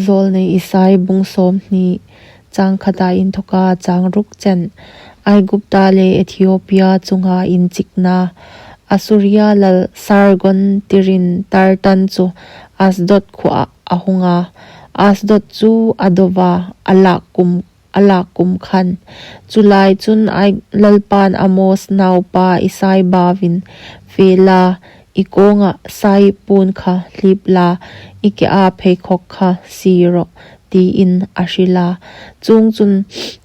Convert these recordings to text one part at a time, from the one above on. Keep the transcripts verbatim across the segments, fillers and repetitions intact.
Zawlnei Isai bung sawmhni, chang khata inthoka chang ruk chen. Aigupta le Ethiopia chunga inchikna. Assuria lal Sargon tirin Tartan chu Asdod khuoa a hung a. Asdod chu a do a, a lak kum, a lak kum khan. Chu lai chun Ai-, Lalpan Amos naupa Isai bauin, "Fe la, i kuongah sai puon kha hlip la, i kea pheikhawk kha sie rawh," tiin a hril a. Chuongchun,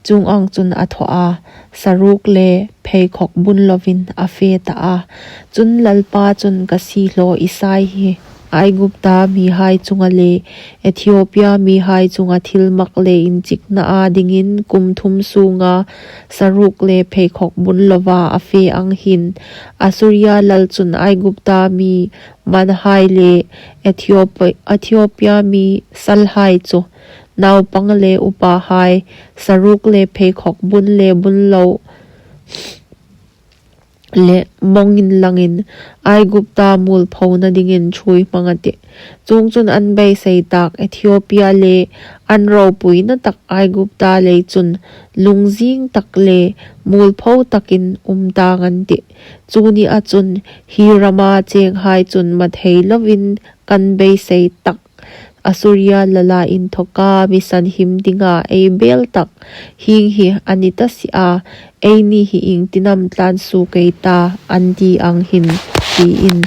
chuong ang chun a thaw a, saruk le pheikhawk bun lovin a fe ta a. Chun Lalpa chun, "Ka siehlaw Isai hi Aigupta mihai chunga le Ethiopia mihai chunga thilmak le inchiknaa dingin kum thum sunga saruk le pheikhawk bun lova a fe ang hin, Assuria lal chun Aigupta mi manhai le Ethiop-, Ethiopia mi salhai chu, naupang le upahai, saruk le pheikhawk bun le bun lo le mawng inlangin, Aigupta mualphona dingin ṭhuoi hmang a tih. Chuongchun an beisei tak Ethiopia le an ropuina tak Aigupta lei chun lungzing tak le mualpho takin um tang an tih. Chu nia chun hi rama chenghai chun mathei lovin kan beisei tak Assuria lala inthoka mi sanhim dinga ei bel tak hieng hi a ni ta si a, eini hi iengtin am tlan suok ei ta an ti ang hin," tiin